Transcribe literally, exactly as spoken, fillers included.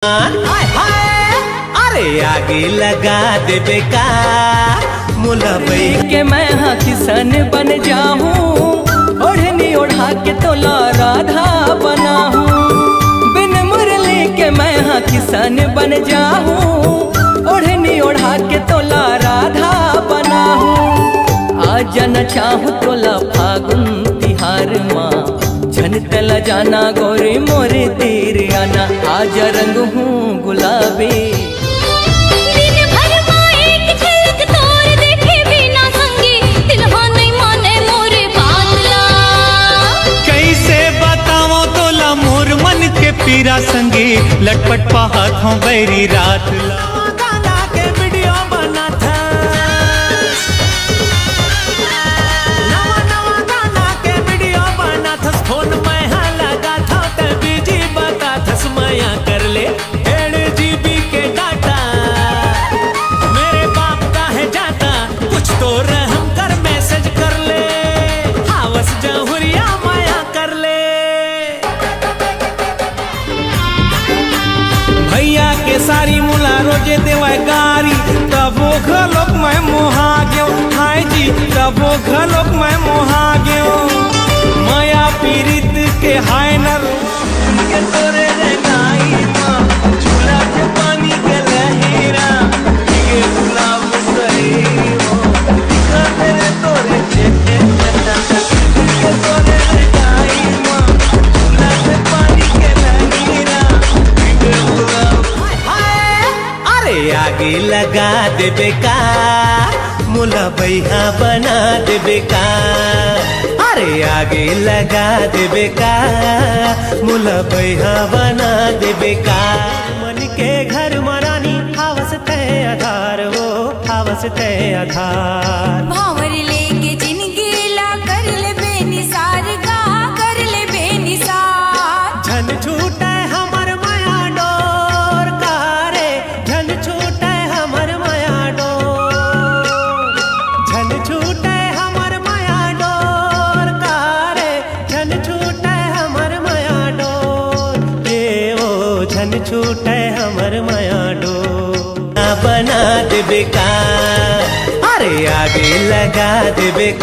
हाय हाय, अरे आगी लगा देबे का मोला बई। के मैं हा किसान बन जाहूँ, ओढ़नी ओढ़ा के तोला राधा बनाहूँ। बिन मुरली के मैं हा किसान बन जाहूँ, ओढ़नी ओढ़ा के तोला राधा बनाहूँ। आ जाना चाहूँ तोला फागुन तिहार मा, झन तला जाना गोरी मोरे तीर आना। आजा रंग हूँ गुलाबी। दिन भर मा एक झलक तोर देखे बिना संगी, दिल हा नइ माने मोरे बात ला। कइसे बतावं तोला मोर मन के पीरा संगी, लटपट पाहत हूँ बैरी रात ला। गाना के वीडियो बनात हस। नवा नवा गाना के वीडियो बनात हस। फोन मैं हा लगात हूँ, तैं बिजी बतात हस। मया कर ले डेढ़ जीबी के डाटा। मेरे बाप का है जाता, कुछ तो रहम कर, मैसेज कर ले। हावस जहुरिया मया कर ले। भैया के सारी मोला रोजे देवय गारी, तभो घलोक मैं मोहा गेंव। हाय जी, तभो घलोक मैं मोहा गेंव। मया पीरित के हाय न रो। के तोरे रंगाई मा, झूला के पानी के लहेरा, भीगे गुलाब सही हो, दिखा तेरे तोरे चेहरे। अरे आगी लगा देबे का मोला बइहा बना देबे का। अरे आगी लगा देबे का मोला बइहा बना देबे का। मन के घर मा रानी हावस तैं आधार हो, हावस तैं आधार। भांवर लेके जिनगी ला कर लेबे निसार गा, कर लेबे निसार। झन छूटे हमर मया डोर का रे, झन छूटे हमर मया डोर। झन छूटे हमर मया डोर का रे, झन छूटे हमर मया डोर। ए ओ झन छूटे हमर मया डोर। बना देबे का, अरे आगी लगा देबे का।